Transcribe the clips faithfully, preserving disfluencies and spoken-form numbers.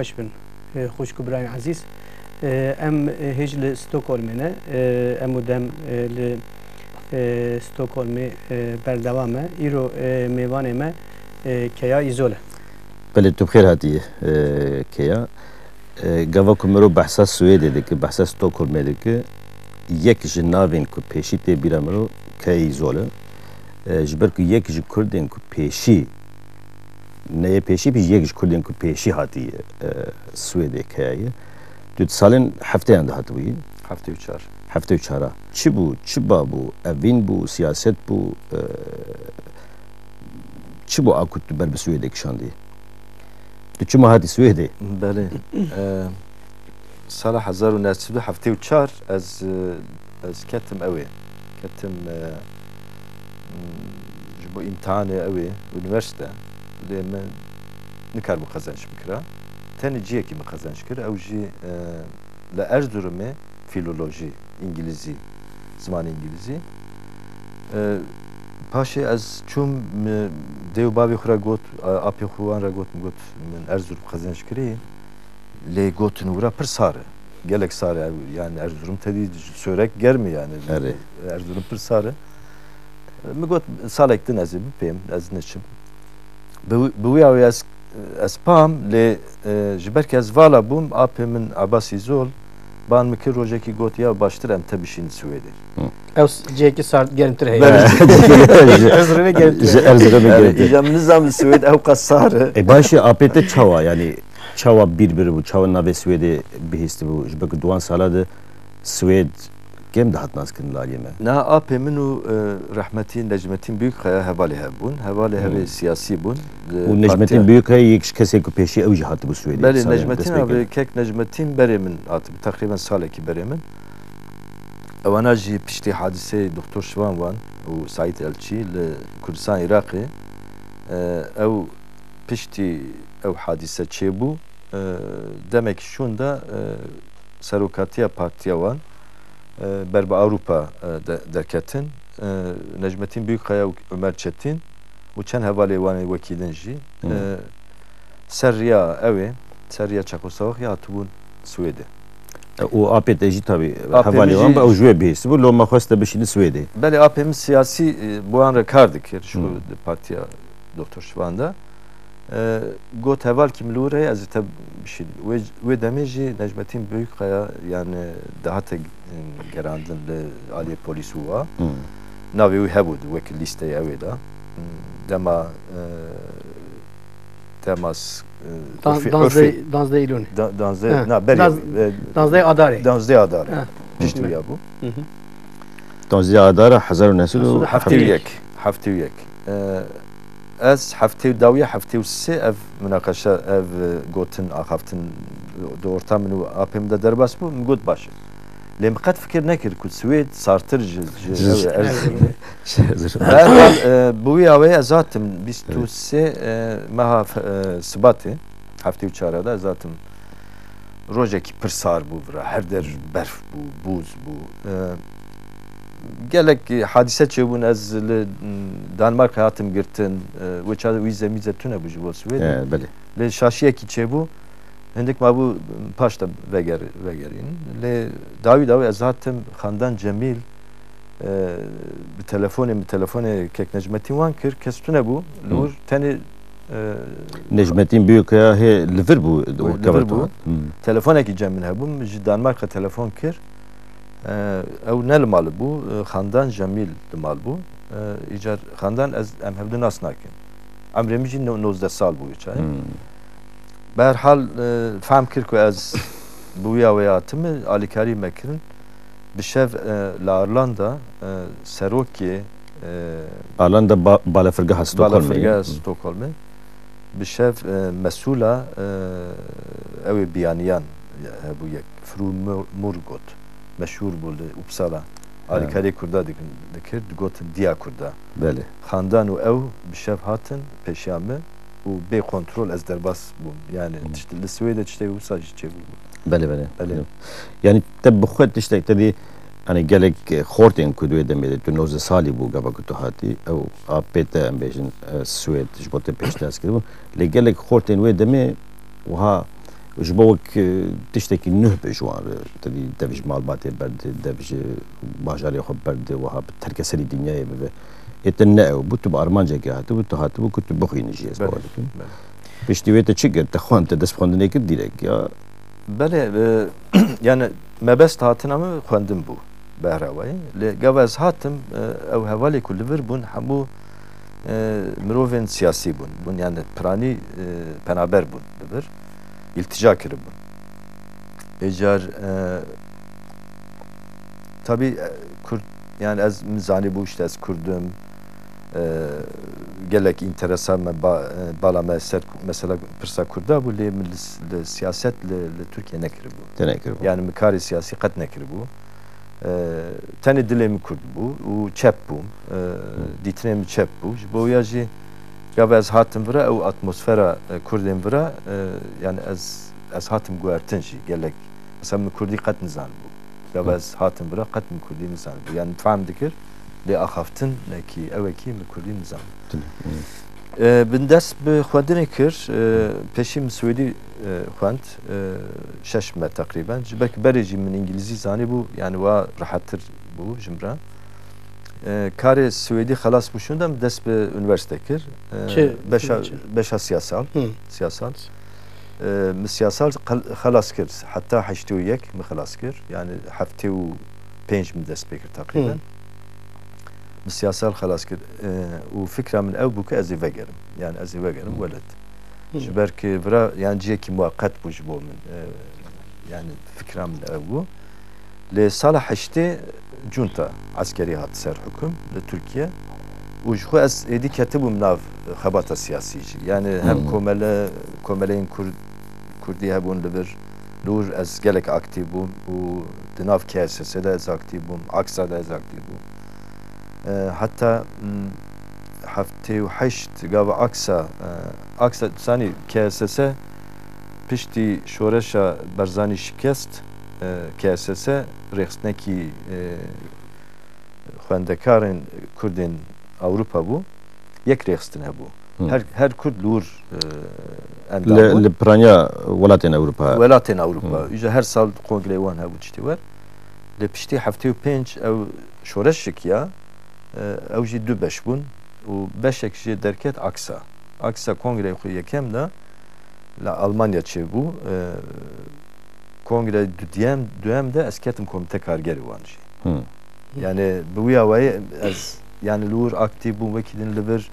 Baş bin, e, xwişk û birayên ezîz. E, em, e, hêj li Stockholmê ne. E, em û dem, e, li, e, Stockholmê, e, berdewam e. Îro, e, mêvanê me, e, Keya Îzol e. Belê, tu bi xêr hatî, e, Keya. E, gava ku mirov behsa Swêdê dike, behsa Stockholmê dike, yek ji navên ku pêşî tê bîra mirov Keya Îzol e. E, ji ber ku yek ji Kurdên ku pêşî, ne yê pêşî bî, yek ji Kurdên ku pêşî hatiye, e, Swêdê Keya ye. Tu di salên hefteyan de hatibûyî? Heftê û çar. Heftê û çar a. Çi bû, çi ba bû, evîn bû, siyaset bû, e, çi bû a ku tu ber bi Swêdê kişandî? Tu çima hatî Swêdê? Belê. E, sala hezar û neh sed û heftê û çar ez, e, ez ketim ewê. Ketim, e, m, ji bo îmtihanê ewê, unîversîte. Lê min nikaribû qezenc bikira. Tenê cihekî min qezenc kir. Ew jî, e, li Erzurumê fîlolojî, îngilîzî, zimanê îngilîzî. E, paşê ez çûm, mi dê û bavê xwe re got, a-, apê xwe wan re got, min got, min Erzurum qezenc kirî. Lê gotin wira pir sar e. Gelek sar e. Ew, yani Erzurum tedî sorek germ e yani. Erê. Erzurum pir sar e. Min got, salek din ez ê bipêm, ez neçim. Bi, bi wî awê ez, ez pam, lê, e, ji ber ku ez vala bûm, apê min Abbas Îzol, ban min kir, rojekî got, ya baştir em te bişînin Swêdê. Hı. Ew s-, cihekî sar, germtir heye. Belê. Erzurumê germtir. Ji Erzurumê germtir. Îja min nizam li Swêd ew qas sar e. E, baş e, apê te çawa, yani çawa bîr biribû, çawa navê Swêdê bihîstibû, ji ber ku di wan sala de Swêd kêm dihat naskirin li aliyê me. Niha apê min û, e, rehmetî Necmetîn Büyükkaya hevalê hev bûn. Hevalê hev ê Hmm. siyasî bûn. Li Û Necmetîn partiya Büyükkaya yek ji kesê ku pêşî ew jî hatibû Swêdê. Belê, salên Necmetîn destpêkê. Abi, kek Necmetîn berê min hatibû. Teqrîben salekî berê min. Ewana jî piştî hadiseyê Doktor Şivan Van û Saîd Elçî li Kurdistan Iraqê, e, ew piştî ew hadise çêbû, e, demekî şûn de, e, serokatiya partiya wan, e, ber bi Ewropa, e, de-, derketin. E, Necmetîn Büyükkaya û Ömer Çetin û çend hevalê wan ê wekî din jî, Hı. e, ser riya ew ê, ser riya Çexoslovakyayê hatibûn Swêdê. E, û apê te jî tabî Apê hevalê min wan jî bi ew ji wê bihîstibû, loma xwest te bişîne Swêdê. Belê, apê min siyasî, e, bi wan re kar dikir, ji Hı. xwe di partiya Doktor Şivan de. E, got, hevalkî min li wir heye, ez ê te bişînim. Wê, wê demê jî Necmetîn Büyükkaya, yani, dihate, e, gerandin li aliyê polîs û wa. Hmm. Navê wî hebû di wek lîsteyê ew ê de. Hmm, dema, e, dema s-, e, Dan-, Urfi-, danzdeh, Urfi-, danzdeh Îlonê. Da-, danzdeh, He. na, berê, Daz-, e, danzdeh Adarê. danzdeh Adarê. He. Pişt Hı. wî ya bû. Hı hı. Danzdeh Adara hezar û neh sed û heftê û yek. Heftê û yek. E, ez heftê û dawiya heftê û sê ev munaqeşe, ev, e, gotin, axaftin di orta min û apê min de derbas bû, min got baş e. Lê min qet fikir nekir ku Swêd sartir ji, ji, Ji, ew ji, e, ez, Erzurum. Ji Erzurum. Bi her hal, e, bi wî awê ez hatim bîst û sê, e, meha, e, Sibatê, heftê û çar de ez hatim. Rojekî pir sar bû vira, her der berf bû, bûz bû. E, gelek hadîse çêbûn, ez li, m, Danmarka hatim girtin, e, wê çaxê wîze mîze tune bû ji bo Swêdê. E, belê. Lê şaşiyekî çêbû, hindik mabû paş de veger-, vegerîn. Lê dawî dawî ez hatim Xandan Cemîl, e, bi telefonê, bi telefonê kek Necmetîn wan kir, kes tune bû, li Hı. wir tenê, e, Necmetîn Büyükkaya hê li vir bû, Wê, û li vir kevata bû. Hı. Telefonekî cem min hebû, min ji Danmarka telefon kir. E, ew ne li mal bû, e, Xandan Cemîl li mal bû. E, îcar Xandan ez, em hevdu nas nakin. Emrê min jî no-, nozdeh sal bû wê çaxê. Hmm. Bi her hal, e, fehm kir ku ez bi wî awê hatime, alîkarî me kirin. Bi şev, e, li Arlanda, e, serokê, e, Arlanda ba-, balafirgeha Stockholmê. balafirgeha Hı. Stockholmê. Bi şev, e, mesûla, e, ew ê biyaniyan hebû yek. Fru Mur-, Murgot. Meşhûr bû li Uppsala. Ha. Alîkariyê Kurda dikin, dikir, digotin Diya Kurda. Belê. Xandan û ew bi şev hatin pêşiya min û bê kontrol ez derbas bûm. Yani Hı. tişt-, li Swêdê tiştê wisa jî çêbû. Belê, belê. Belê. Belê. Yani te bi xwe tiştek te dî, hani gelek, e, xortên ku di wê demê de tu nozdeh salî bû gava ku tu hatî, ew apê te em bêjin, e, Swêd ji bo te pêşniyaz kiribû. Lê gelek xortên wê demê wiha Ji bo wek, e, tiştekî nuh be ji wan re, te dî dev ji malbatê berde, dev ji bajarê xwe berde, wiha bi terkeserî dinyayê bibe. Ê te ne ew bû, tu bi armancekê hatibû, tu hatibû ku tu bixwînî jî, ez Belê, bawer dikim. belê. Piştî wê te çi kir? Te xwend, te dest bi xwendinê kir direkt ya? Belê, e, yani mebest hatina min xwendin bû behra wê. Lê gava ez hatim, e, ew hevalê ku li vir bûn, hemû, e, mirovên siyasî bûn. Bûn yani piranî, e, penaber bûn li vir. İltica kiribûn. Êcar, e, tabii, e, Kurd, yani ez min zanîbû işte ez Kurd im, e, gelek interesa me ba-, e, bala me ser mesela pirsa Kurda bû, lê min li s-, li siyaset li, li Tirkiye nekiribû. Te nekiribû. Yani min karê siyasî qet nekiribû. E, tenê dilê min Kurd bû û çep bûm. E, dîtinê min çep bû. Ji bo ya jî gava ez hatim vira, ew atmosfera, e, Kurdên vira, e, yani ez, ez hatim guhertin jî gelek. Mesela min Kurdî qet nizanibû. Gava Hı. ez hatim vira, qet min Kurdî nizanibû. Yani fehm dikir, lê axaftin nekî, ewekî min Kurdî nizanibû. Hı. E, bin dest bi xwendinê kir, e, pêşî min Swêdî, e, xwend, e, şeş me teqrîben. Ji ber ku berê jî min îngilîzî zanîbû, yani wa rehettir bû ji min re. E, karê Swêdî xelas bû şûnde min dest bi unîversîte kir. E, Çi? beşa, Çi? beşa siyasal. Hı. Siyasal. E, min siyasal xel-, xelas kir. Heta heştê û yek min xelas kir. Yani heftê û pênc min dest pê kir teqrîben. Hı. Min siyasal xelas kir. E, û fikra min ew bû ku ez ê vegerim. Yani ez ê vegerim Hı. welêt. Hı. Ji ber ku vira, yani cihekî muweqet bû ji bo min. E, yani fikra min ew bû. Lê sala heştê junta eskerî hat ser hukum li Tirkiye. Û ji xwe ez êdî ketibûm nav xebata siyasî jî. Yani hem Hmm. komele, komeleyên Kurd, Kurdî hebûn li vir. Li wir ez gelek aktîf bûm û di nav K S S de ez aktîf bûm, Aksa de ez aktîf bûm. E, heta, mm, heftê û heşt gava Aksa, e, Aksa, sanî K S S piştî şoreşa Barzanî şikest, e, K S S rêxistinekî, e, xwendekarên Kurdên Ewropa bû. Yek rêxistin hebû. Hı. Her, her Kurd li wir, e, endam Li, bûn. li piraniya welatên Ewropa. Welatên Ewropa. Hı. Îja her sal kongreyê wan hebû tiştê wer. Lê piştî heftê û pênc ew şoreş şikiya, e, ew jî du beş bûn û beşek jê derket Aksa. Aksa kongreyê xwe yekem de li Almanya çêbû. E, kongre dudiyem, duyem de ez ketim komîte kargerê wan jî. Hı. Yani bi wî awayî ez, yani li wir aktîf bûm, wekî din li vir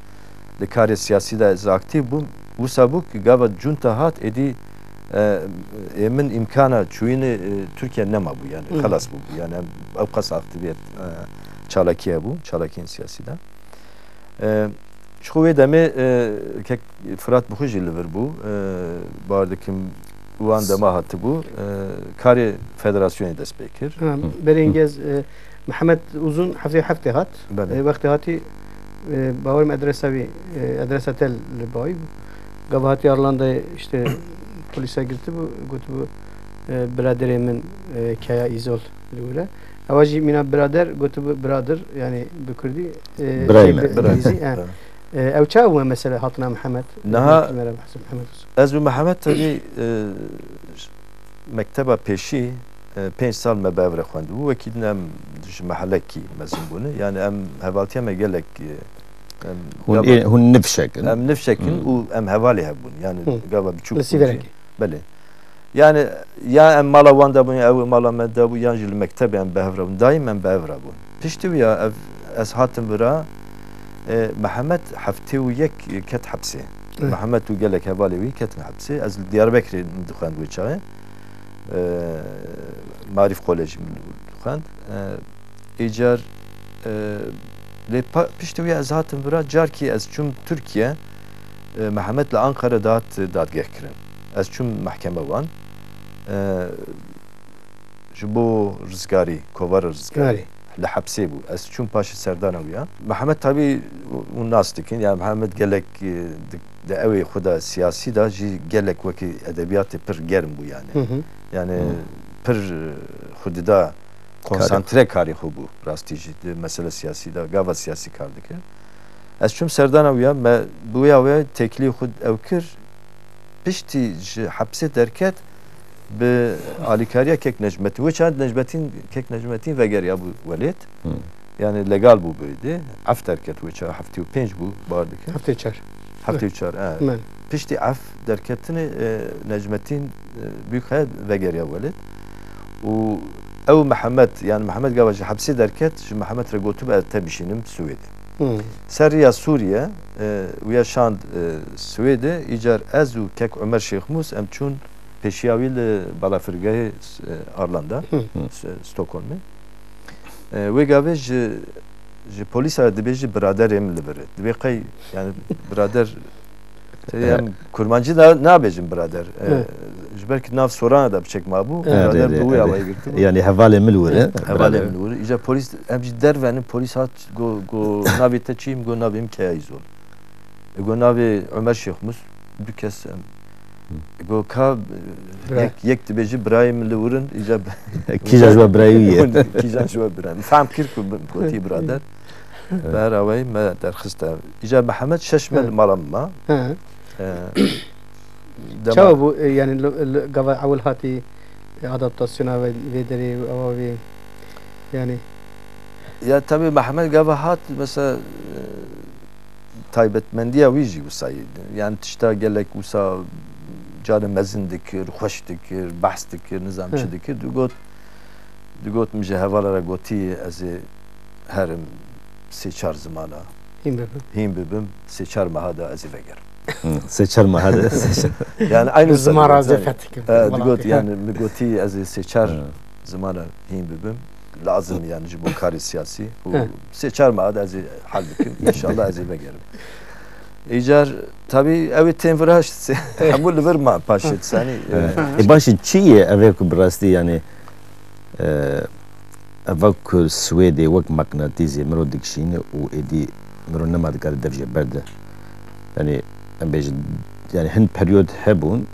li karê siyasî de ez aktîf bûm. Wisa bû ku gava junta hat, êdî, e, ê min îmkana çûyînê, e, Tirkiye nema bû, yani Hı. xelas bû. Yani em ew qas aktîviyet, e, çalakî hebû, çalakiyên siyasî de. E, ji xwe wê demê, e, kek Firat bi xwe jî li vir bû. E, bawer dikim wan dema hatibû, e, karê federasyonê dest pê kir. Ha, Hı. berê hingê ez, e, Mihemed Uzun heftê heftê hat. Belê. E, wextê hatî, e, bawer me adresa wî, e, adresa te li bawî bû. Gava hatî Arlandayê işte polîsa girtibû, gotibû, e, biraderê min, e, Kaya Îzol li wir e. Ewa jî mîna birader gotibû birader, yani bi kurdî, e, Birayê me. bi Birayê. îngilîzî, e. Evet. E, ew çawa bû mesela hatina Mihemed? Niha Mihemed Uzun. Ez û Mihemed tevî, e, mekteba pêşî, e, pênc sal me bi hev re xwendibû. Wekî din em ji mehelekî mezin bûne. Yani em hevaltiya me gelek, e, em Hûn gava ê, hûn nifşek in. Em nifşek in Hmm. û em hevalê hev bûn. Yani Hı. gava biçûk Li bûn jî. Sîverengê. Belê. Yani ya em mala wan de bûn, ya ew ê mala me de bû, yan jî li mektebê em bi hev re bûn. Daîm em bi hev re bûn. Piştî wî ya ev, ez hatim vira, e, Mihemed heftê û yek ket hepsê. Evet. Mihemed û gelek hevalê wî ketin hepsê. Ez li Diyarbekirê min dixwend wê çaxê. E, Marîf Kolejî min dixwend. E, Îcar, e, lê pa-, piştî wî ez hatim vira, carkî ez çûm Tirkiye, e, Mihemed li Ankara dihat dadgehkirin. Ez çûm mehkeme wan, e, ji bo rizgarî, kovara rizgarî. Yarî. Li hepsê bû. Ez çûm paşê serdana wî ya. Mihemed tabî hûn nas dikin, yani Mihemed gelek, e, di, di ewê xwe de siyasî de jî gelek wekî edebiyatê pir germ bû yani. Hı hı. Yani Hı. pir, e, xwe dida Karê konsantre karê xwe bû rastî jî di mesele siyasî de, gava siyasî kar dikir. Ez çûm serdana wî ya, me bi wî awayî têkilî xwe ew kir, piştî ji hepsê derket, Bi alîkariya kek Necmetîn. Wê çax Necmetîn, kek Necmetîn vegeriya bû welêt. Hı. Yani legal bû bêdê. Ef derket wê çax, heftê û pênc bû, bar dikim. Heftê çar. Heftê û çar, e. Men. Piştî ef derketinê, e, Necmetîn, e, Büyükaya vegeriya welêt. Û ew Mihemed, yani Mihemed gava ji hepsê derket, ji Mihemed re gotibû ez te bişînim Swêdê. Hı. Ser riya Sûriye, e, wîya şand, e, Swêdê, îcar ez û kek Ömer Şêxmûs em çûn pêşiya wî li balafirgehê, e, Arlanda, Hı. S-, Stockholmê. E, wê gavê ji, ji polîsa dibêjî biraderê min li vir e. Dibê qey, yani birader, te Evet. em kurmancî da nabêjin birader. E, Evet. Ji ber ki nav Sorana da piçek mabû, Evet. birader Evet, bi wê evet. awayî girtibû. Yani hevalê min li wir e, Hevalê birader. min li wir. Îca polîs, em jî dervenin, polîs hat, go, go navê te çi ye? Go navê min Keyayîzol. E, go navê Ömer Şêxmûs, du kes em. Hı. E, go ka, e, Bira. yek, yek dibêjî birayê min li wir in, îca Kîjan ji we birayê wî ye? Kîjan ji we birayê min. Fehm kir ku bi-, gotî birader. Evet. Bi her awayî me derxist e. Îca Mihemed şeş me li Evet. mala min ma. He. E, dema Çawa bû, e, yani li, li, gava ewil hatî, e, adaptasyona ve, vê derê, ewa vê, yani? Ya tabii Mihemed gava hat, mesela, e, taybetmendiya wî jî wisa ye. Yani tişta gelek wisa carê mezin dikir, xweş dikir, behs dikir, nizam Hı. çi dikir. Digot, digot min ji hevala re gotî, ez ê herim sê çar zimana Hîn bibim. hîn bibim, sê çar meha de ez ê vegerim. Hı, sê çar meha de, sê çar. Yani aynı Bi ziman razî fethikim. E, Wala. digot yani mi gotî ez ê sê çar Hı. zimana hîn bibim. Lazim yani ji bo karê siyasî. Û Hı. sê çar meha de ez ê hal bikim. İnşallah ez ê vegerim. Îcar, tabii, ew ê tên vira, hemû li vir ma paşê disanî. Evet. E, baş e, çi ye ev ê ku bi rastî, yani, e, eva ku Swêdê wek maqnatîsê miro dikişîne û êdî miro nema dikare dev jê berde. Yani, em bêjin, yani, hin periyod hebûn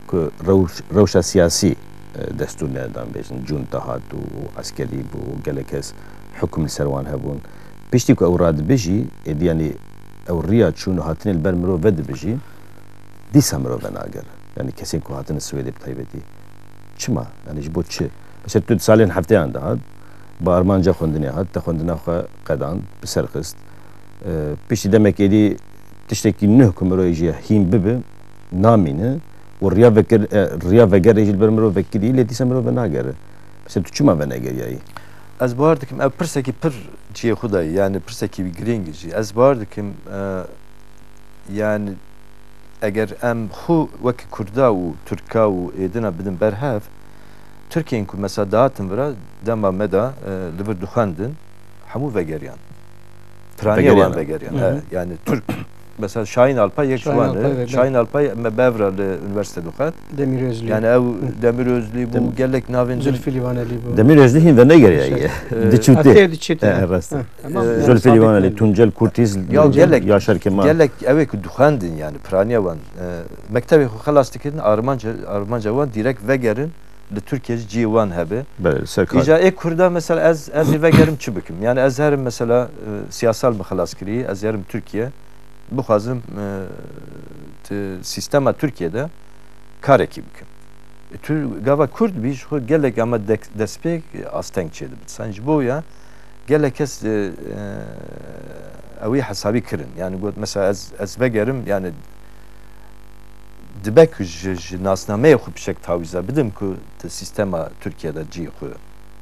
ku rewş-, rewşa siyasî, e, destûr nedan bêjin. Junta hat û, û eskerî bû û gelek kes hukum li ser wan hebûn. Piştî ku ew radibijî, êdî, yani, ew riya çûn û hatinê li ber mirov vedibijî, dîsa mirov venagere. Yani kesên ku hatine Swêdê bi taybetî. Çima? Yani ji bo çi? Mesela tu di salên hefteyan de hat, bi armanca xwendinê hat, te xwendina xwe qedand, bi ser xist. E, piştî demek êdî tiştekî nuh ku mirov jî hîn bibe, namîne û riya vekir-, e, riya vegerê jî li ber mirov vekirî, lê dîsa mirov venagere. Mesela tu çima venegeriyayî? Ez bawer dikim ev pirsekî pir cihê xwe dayî, yani pirsekî girîng jî. Ez bawer dikim, e, Yani, eger em xwe wek Kurda û Tirka û êdina bidin ber hev, Tirkên ku mesela dihatin vira, dema me de, e, li vir dixwendin, hemû vegeriyan. Piraniya Vegeriyan. wan vegeriyan. Hı hı. He, yani Tirk, mesela Şahin Alpay yek ji Şahin wan e. Alpay ve Şahin Alpay me bevra li unîversîte dixwend. Demir Özlü. Yani ew Hı. Demir Özlü bû, Dem- gelek navên din. Zülfü Livaneli bû. Demir Özlü hîn venegeriyaye. Şey, E, Diçûtê. Hatta diçûtê. E, rast. Hı. Tamam. E, Yani Zülfü sabit Livaneli, yani. Tuncel Kurtiz, Hı. Ya gelek, Yaşar Kemal. gelek ew ê ku dixwendin yani piraniya wan, e, mektebê xwe xelas dikirin, armanca, armanca wan direkt vegerin li Tirkiye jî cihê wan hebe. Belê, li ser kar. Îca ê Kurda mesela ez, ez ê vegerim çi bikim? Yani ez herim mesela, e, siyasal min xelas kirî, ez herim Tirkiye, bixwazim, e, ti-, sîstema Tirkiye de karekî bikim. E, tu gava Kurd bî, ji xwe gelek ama dek-, destpêk, e, asteng çêdibit. Sen ji bo ya gelek kes, e, e, ew ê hesabî kirin. Yani got, mesela ez, ez vegerim, yani dibe ku ji, ji nasnameyê xwe pişek tawîza bidim ku di sîstema Tirkiye de cihê xwe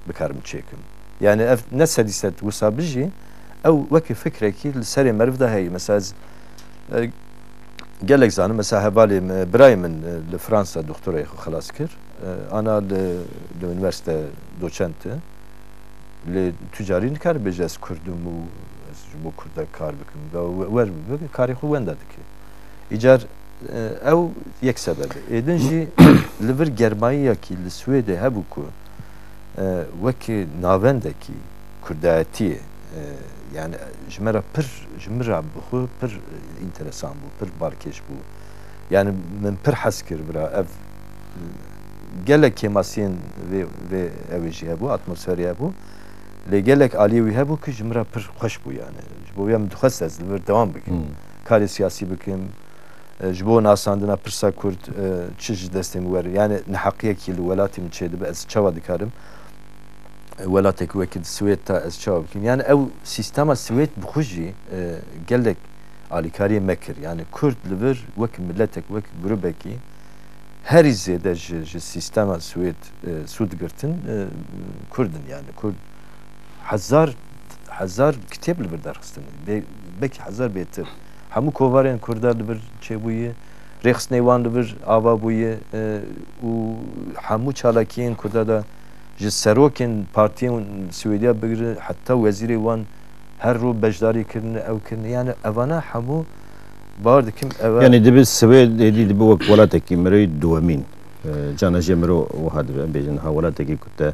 bikarim çêkim. Yani ev ne sedî sed wisa bijî, ew wekî fikrekî li serê meriv de heye. Mesela ez, e, gelek zanim, mesela hevalê min, birayê min, e, li Fransa doktorayê xwe xilas kir. E, ana li, li unîversîte doçent e. Lê tu carî nikare bêje ez Kurd im û ez ji bo Kurda kar bikim. Da we-, wer bibe, karê xwe wenda dike. Îcar, e, ew yek sebeb e. Êdin jî li vir germayiyekî li Swêdê hebû ku, e, wekî navendekî Kurdayetiyê, e, yani ji me re pir, ji min re bi xwe pir, e, înteresan bû, pir balkêş bû. Yani min pir hez kir vira ev, e, gelek kêmasiyên vê, vê ew ê jî hebû, atmosferê hebû. Lê gelek aliyê wî hebû ku ji min re pir xweş bû yani. Ji bo wê min dixwest ez li vir dewam bikim. Hmm. Karê siyasî bikim. E, ji bo nasandina pirsa Kurd, e, çi ji destê min were? Yani neheqiyekî li welatê min çêdibe, ez çawa dikarim, e, welatekî wekî di Swêd ta ez çawa bikim? Yani ew sîstema Swêd bi xwe jî, e, gelek alîkariyê me kir. Yani Kurd li vir wek miletek, wek grubekî herî zêde ji, ji sîstema Swêd, e, sûd girtin, e, Kurd in. Yani Kurd hezar, hezar kitêb li vir derxistin. Bê-, belkî hezar bêtir. Hemû kovarên Kurda li vir çêbûye, rêxistinê wan li vir ava bûye, e, û hemû çalakiyên Kurda de ji serokên partiyên Swêdiya bigire heta wezîrê wan her roj beşdarî kirine, ew kirine. Yani evana hemû bawer dikim ev e. Yani dibe Swêd êdî dibe wek welatekî miroyî duwemîn. E, cana jê miro wiha dibe, em bêjin ha welatekî ku te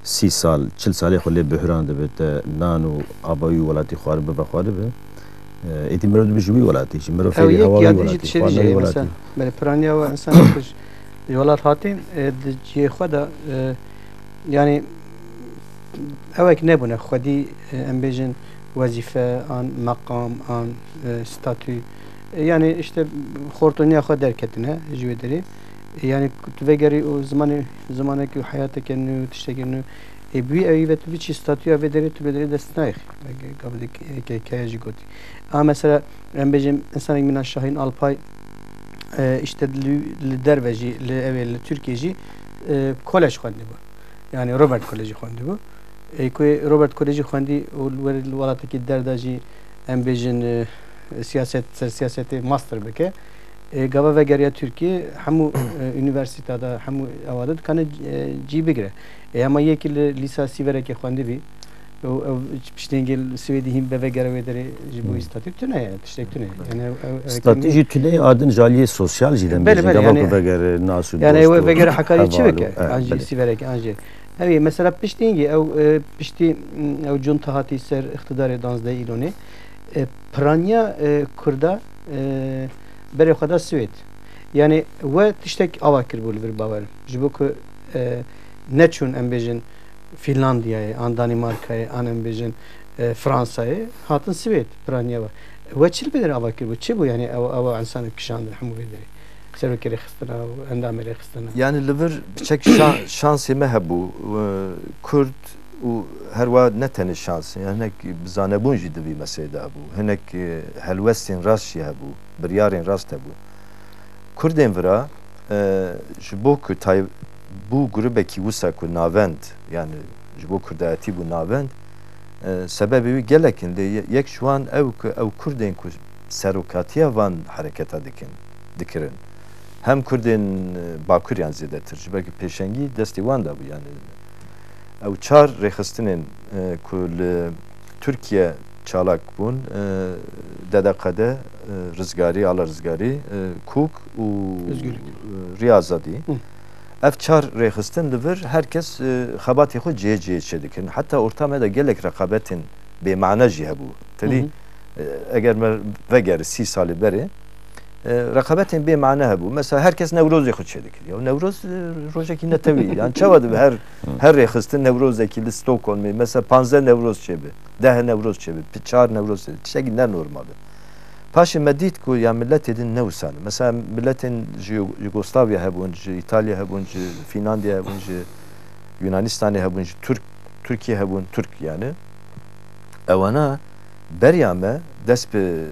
sî sal, çil salê xwe lê buhran dibe, te nan û ava wî welatî xwaribe, vexwaribe. E, êdî mirov dibe ji wî welatî, ji mirov Ew fêrî yek hewa wî ya din jî welatî, tiştê xwarina wî jî, welatî. Mesela, belê piraniya we însanê ku ji welat hatî, e, di cihê xwe de, e, yani, ewek nebûne xwedî, e, em bêjin wezîfe an meqam an, e, statû. E, yani, işte, xortoniya xwe derketine ji wê derê. E, yani, ku tu vegerî û zimanê, zimanekî û heyateke nû, tiştekî nû, ê, bi wî ewî ve tu biçî statûya vê derê, tu vê derê dest nayêxî. Weke gavdek, e, ke-, keye jî gotî. A, mesela, em bêjin, însanek mîna Şahîn Alpay, e, işte, li, li derve jî, li, ew ê, li Tirkiye jî, e, kolej xwendibû. Yani, Robert Kolejî xwendibû. Ê, ku Robert Kolejî xwendî û li wer-, li welatekî derda jî, em bêjin, e, siyaset, ser siyasetê master bike. E, gava vegeriya Tirkiye, hemû, e, unîversîta de, hemû ewa de dikane, e, cî bigire. E, hema yekî li lîsa Sîverekê xwendibî. Ew, ew piştengê li Swêdî hîn bevegere wê derê ji bo Hmm. statî tune ye, tiştek tune ye. Yani ew, ew, ew Statî jî tune ye, a din ji aliyê sosyal jî dem Belê, bêjin, belê, gava yani, ku vegere nas û yani dost ew û vegere hekarî çi heval û, bike? e, An jî belê. Sîverekê, an jî. Ew ê, mesela piştengê ew, e, piştî, mm, ew cunta hatî ser îqtidarê danzdeh Îlonê. E, piraniya, e, Kurda, e, berê xwe da Swêd. Yani we tiştek ava kiribû li vir bawerim. Ji bo ku, e, neçûn em bêjin Fînlandiyayê, an Danîmarkayê, an em bêjin, e, Fransayê, hatin Swêd, piraniya we. We çi li vir ava kiribû? Çi bû yani ew, ew însan kişandin hemû vê derê? Serokê rêxistina û endamê rêxistina. Yani li vir biçek şa-, şansê me hebû. E, Kurd û herwa ne tenê şans, yani hinek bi zanebûn jî di vî meselê de hebû. Hinek, e, helwestên rast jî hebû, biryarên rast hebû. Kurdên vira, e, ji bo ku tay-, bû grubekî wisa ku navend, yani ji bo kurdayetî bû navend, e, sebebê wî gelek in. Lê ye-, yek ji wan ew ku ew Kurdên ku serokatiya van hereketa dikin, dikirin. Hem Kurdên, e, Bakuriyan zêdetir, ji ber ku pêşengî destê wan de bû, yani ew çar rêxistinên, e, ku li Tirkiye çalak bûn, e, D D K D, e, Rizgarî, Ala Rizgarî, e, Kûk û, Özgürlük. e, Riya Azadî. Hı. Ev çar rêxistin li vir her kes, e, xebatê xwe cihê cihê çêdikin. Heta orta me de gelek reqabetên bêmane jî hebû. Tedî, Hı hı. e, eger me vegere sî salê berê, e, reqabetên bê mane hebû. Mesela her kes Newrozê xwe çêdikir. Ya Newroz, e, rojekî netewî. Yani çawa dibe her, Hı. her rêxistin Newrozekî li Stockholmê, mesela panzdeh Newroz çêbe, deh Newroz çêbe, pi-, çar Newroz çêbe. Tiştekî ne normal e. Paşê me dît ku ya miletê din ne wisa ne. Mesela miletên ji Yug-, Yugoslavya hebûn, ji Îtalya hebûn, ji Fînlandiya hebûn, ji Yunanistanê hebûn, ji Türk, Tirkiye hebûn, Türk yani. Ewana beriya me dest bi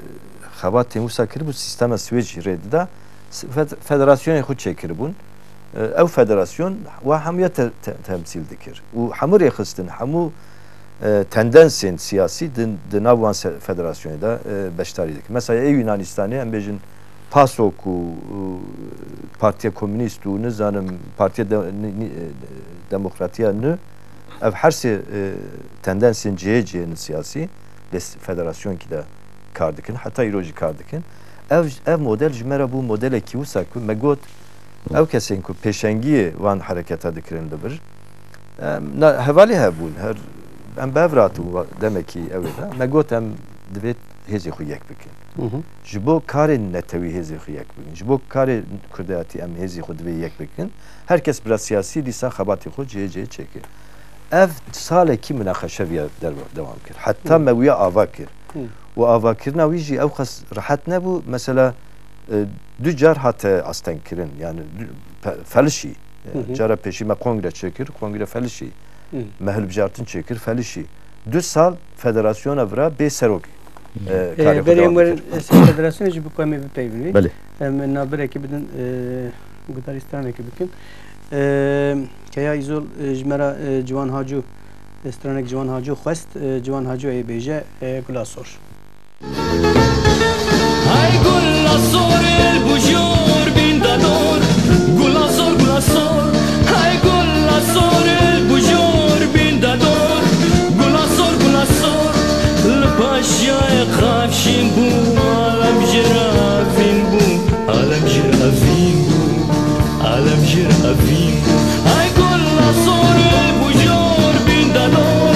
xebatên wisa kiribû, sîstema Swêd jî rê dida. S-, fed-, federasyonên xwe çêkiribûn. E, ew federasyon wa hemûya te-, te-, temsîl dikir. Û hemû rêxistin, hemû, e, tendensên siyasî di, di nav wan se-, federasyonê de, e, beşdarî dikir. Mesela ê Yunanistanê, em bêjin PASOK û, û Partiya Komînîst û nizanim Partiya De-, Ni-, Ni-, e, Demokratiya Nû, ev her sê, e, tendensên cihê cihê ne siyasî, li s-, federasyonkî de kar dikin, heta îro jî kar dikin. Ev, ev model ji me re bû modelekî wisa ku me got, Hı. ew kesên ku pêşengiyê van hereketa dikirin li vir, em, na, hevalê hebûn, her, em bi hev rahatibûn wa-, demekî ew ê de. Me got, em divê hêzê xwe yek bikin. Hı hı. Ji bo karên netewî hêzê xwe yek bikin. Ji bo karê kurdayetî em hêzê xwe divê yek bikin. Her kes bira siyasî dîsa xebatê xwe cihê cihê çêkir. Ev salekî minaqeşe viya derve-, dewam kir. Heta Hı. me wiya ava kir. Hı. Û avakirina wî jî ew qas rehet nebû. Mesela, E, du car hate astengkirin, yani du-, pe-, felişî. E, Hı hı. Cara pêşî me kongre çêkir, kongre felişî. Hı. Me hilbijartin çêkir, felişî. Du sal federasyona vira bê serok, e, E, karê xwe berê em dewam werin, dikir. E, ser federasyonê jî bi ku em ê bipeyvin wê. Belê. Em nabirekê bidin, e, gudarî stranekê bikin. E, Keya Îzol, e, ji me re, e, Ciwan Hacu, e, stranek Ciwan Hacu xwest, e, Ciwan Hacu ê bêje, e, Gula Sor. Hay gula sor el bujor bin dador, gula sor, gula sor. Hay gula sor el bujor bin dador, gula sor, gula sor. Li paşyayê qafşîn bû, alem jê re evîn bû, alem jê re evîn bû. Alem jê re evîn bû. Hay gula sor el bujor bin dador.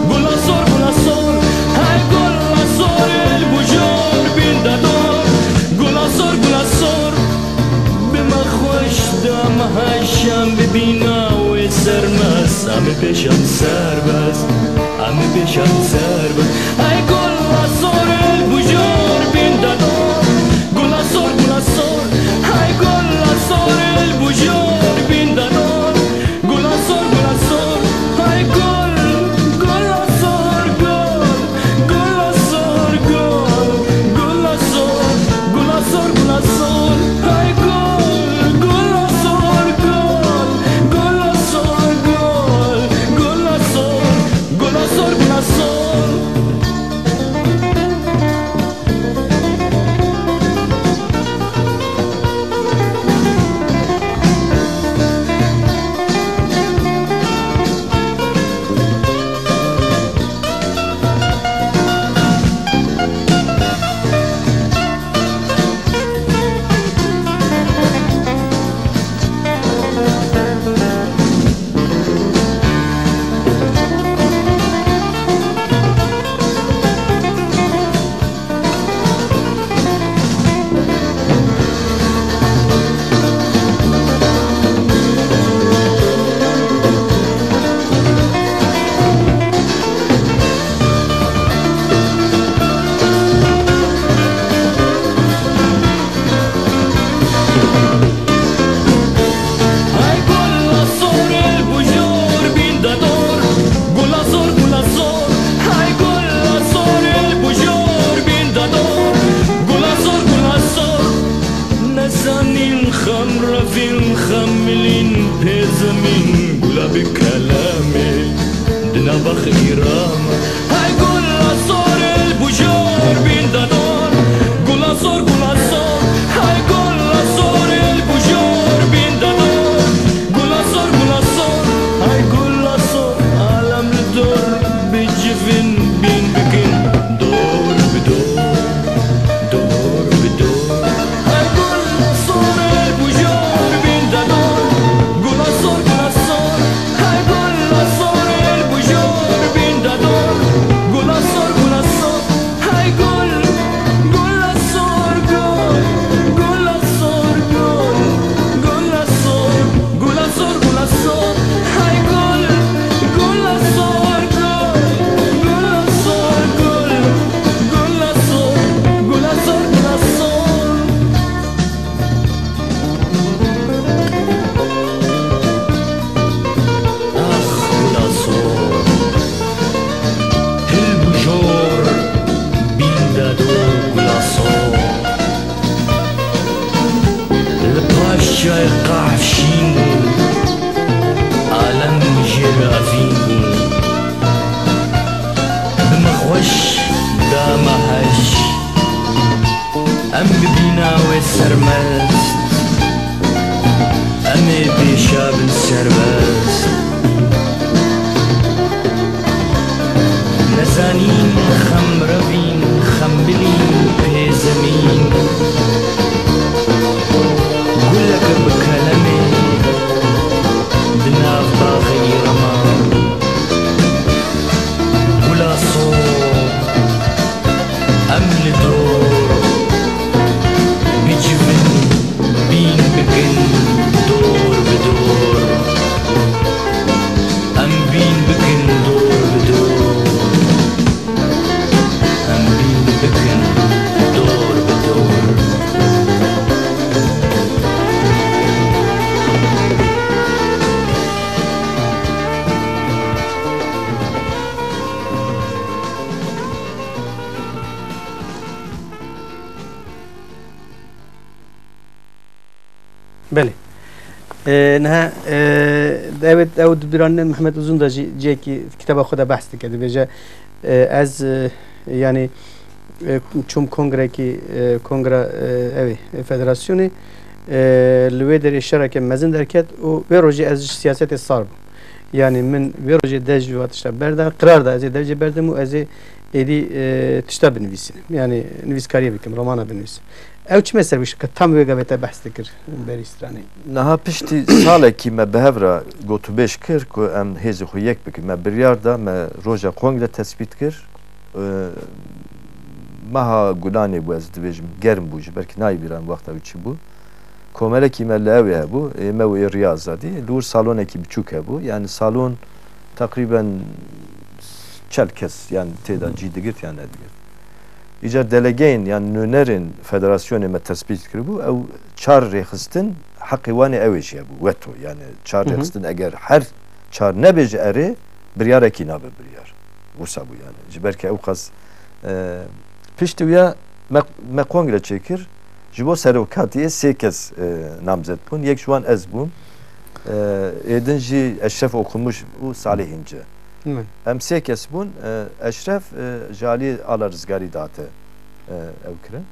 Gula sor, gula sor. Hay gula sor el bujor bin dador. Gula sor, gula sor. Bi me xweş da me heşan bibîna wê sermest. Em ê pêşan serbest. Em ê pêşan serbest. Hay gula sor el bujor bin dador. Gula sor, gula sor. Hay gula sor el bujor bin dador. Gula sor, gula sor. Hay gul, gula sor, gul. Gula sor, gul. Gula sor, gula sor, gula sor. Hay gul, gula sor, gul. Gula sor, gul. Gula sor, gula sor, gula sor. Hay gula sor el bujor bin dador. Gula sor, gula sor. Hay gula sor el bujor bin dador. Gula sor, gula sor. Nezanîn xem revîn, xem milîn, pê zemîn, gula bi kelemê. Di nava xîra me. Hay gula sor el bujor bin dador. Gula sor, gula sor. Hay gula sor el bujor bin dador. Gula sor, gula sor. Hay gula sor. Alem li dor bicivin bin bikin. Dor bi dor. Dor bi dor. Hay gula sor el bujor bin dador. Gula sor, gula sor. Hay gula sor el bujor bin dador. Gula sor, gula sor. Hay gul, gula sor, gul. Gula sor, gul. Gula sor, gula sor, gula sor. Hay gul, gula sor, gul. Gula sor, gul. Gula sor, gula sor, gula sor. Ax gula sor. Hilbijor bin dador gula sor. Li paş çiyayê Qafşîn bû. Alem jê re evîn bû. Bi me xweş da me heş. Em bibîna wê sermest. Em ê pêşa bin serbest. Nezanîn xem revîn, xem bilîn pê zemîn. Gulek bi kelemê di nav baxê îrama. Gula sor, em li dor bicivin, bîn bikin dor bi dor. E, niha, e, evet, ew di bîranînên Mehmet Uzun de jî cihekî kitaba xwe de behs dike. Dibêje, e, ez, e, yanî, e, çûm kongrekî, e, kongra, e, ew ê, e, federasyonê, e, li wê derê şereke mezin derket û wê rojê ez ji siyasetê sar bûm. Yanî min wê rojê dest ji vê tişta berda, qirar da ez ê dev jê berdim û ez ê êdî, e, tişta binivîsim. Yanî nivîskariyê bikim, romana binivîsim. Ew çi mesele bû, ka tam wê gavê te behs dikir berî stranê? Niha piştî salekî me bi hev re gotûbêj kir ku em hêzê xwe yek bikin. Me biryar da, me roja kongre tespît kir. E, meha Gulanê bû, ez dibêjim germ bû, ji ber ku nayê bîran wexta wî çi bû. Komelekî me li ewê hebû, ê me û ê Riya Azadî. Li wir salonekî biçûk hebû. Yani salon teqrîben çel kes, yani tê de cî digirt yan nedigirt. Îcar delegeyên yan nûnerên federasyonê me tespît kiribû, ew çar rêxistin heqê wan ê ew ê jî hebû, veto. Yani çar Hı hı. rêxistin eger her çar nebêje erê, biryarekî nabe biryar. Wisa bû yani. Ji ber ke ew qas, e, piştî wî ya me, me kongre çêkir. Ji bo serokatiyê sê kes, e, namzet bûn. Yek ji wan ez bûm. E, êdin jî Eşref Okumuş û Salih İnce. Min. Em sê kes bûn. E, Eşref, e, ji alî Ala Rizgarî dihate, e, ew kirin.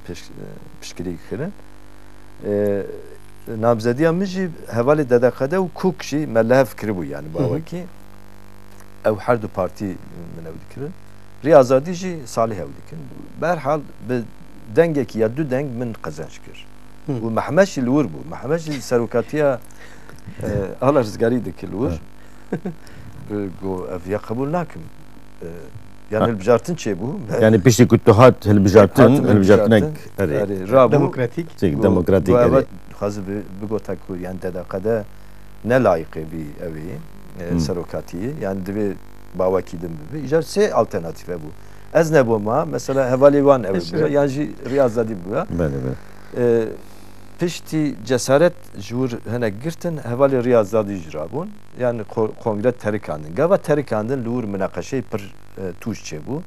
Pişt-, e, piştgirî kirin. E, namzediya min jî hevalê D D Q D û Kûk jî me li hev kiribû, yani Hı hı. bawekî. Ew her du partî min ew dikirin. Rêya Azadî jî Salih ew dikin. Bi her hal bi dengekî ya du deng min qezenc kir. Hı. Û Mehmet jî li wir bû. Mehmet jî serokatiya, e, Ala Rizgarî dikir li wir. Hı. E, got, ev ya qebûl nakim. E, yani Ha. hilbijartin çêbû. Yani piştî ku tu hat hilbijartin, Hatin hilbijartinek, hilbijartin. Erê. Erê, rabû. Demokratîk. Çek, Got, demokratîk, got, erê. Evet, dixwaze bi-, bigota ku yani D D Q D ne layiqê vî ew ê, e, Hmm. serokatiyê. Yani divê bawekî din bibe. Îcar sê alternatîf hebû. Ez nebûma, mesela hevalê wan ew Eşref. Bû. Yan jî Rêya Azadî bû. Belê, belê. E, piştî cesaret ji wir hinek girtin, hevalê Rêya Azadî jî rabûn. Yani ko-, kongre terikandin. Gava terikandin li wir minaqeşeyê pir, e, tûj çêbû.